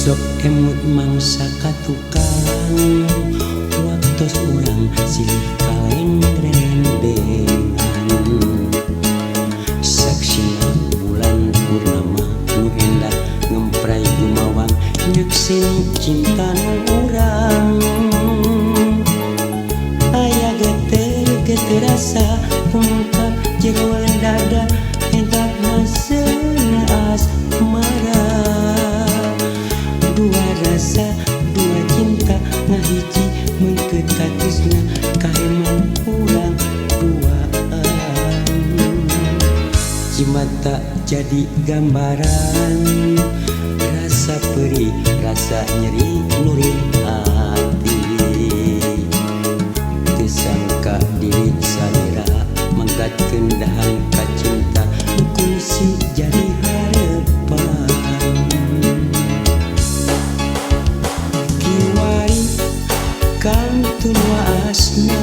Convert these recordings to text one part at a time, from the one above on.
Sok emut mangsa ka tukang waktos urang silih kaleng rendengan. Saksina bulan purnama nu endah ngempray gumawang nyeksin cinta nu urang. Aya geter geter rasa ungkap jeroan dada entak haseuna asmara. Dua rasa dua cinta ngahiji mengket katresna kaheman urang duaan. Cimata jadi gambaran rasa perih rasa nyeri nurih hati. Teu sangka diri salira menggatkeun dahan ka cinta kungsi jadi harepan. Kiwari kantun waasna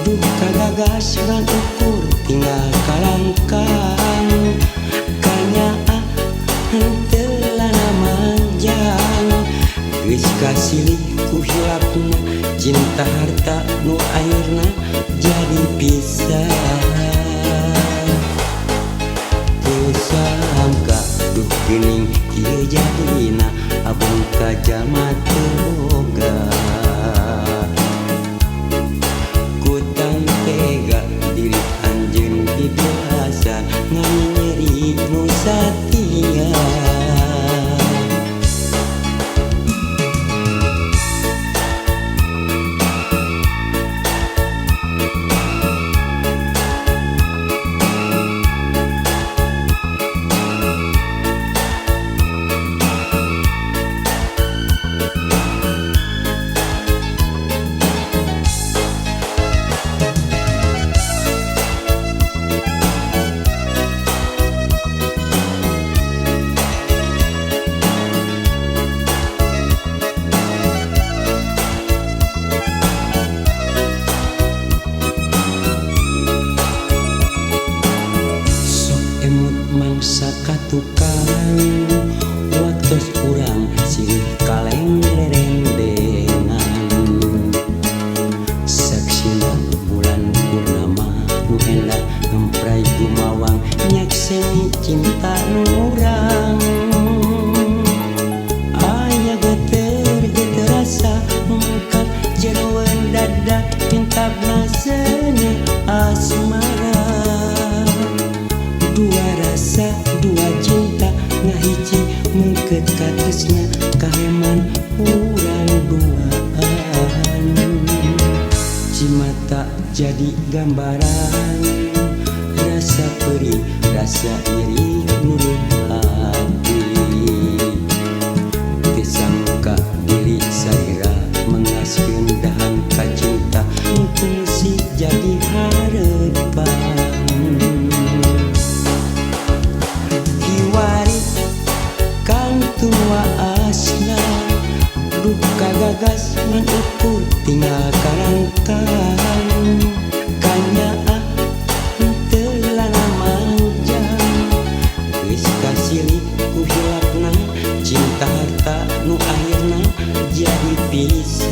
duh kagagas ran ukur tinggal kalangkang. Kanyaah henteu lana manjang geus kasilih ku hilapna cinta harta nu akhirna jadi pisah. Teu sangka duh geuning kieu jadina abong ka jalma teu boga. Ku tega diri anjeun dibiasa ngan nyeri nu satia. Mangsa ka tukang waktos urang silih kaleng rerendengan. Saksina bulan purnama nu endah ngempray gumawang nyaksen cinta nu urang. Aya geter geter rasa mungkap jeroan dada intabna seuneu asmara. Dua rasa dua cinta ngahiji mengket katresna kaheman urang duaan. Cimata jadi gambaran rasa perih rasa nyeri nurut hati. Teu sangka diri salira mengaskeun dahan ka cinta kungsi jadi harepan. Kiwari kantun waasna duh kagagas ngan ukur tinggal karangkang. Kanyaah henteu lana manjang geus kasilih ku hilapna cinta harta nu akhirna jadi pisah.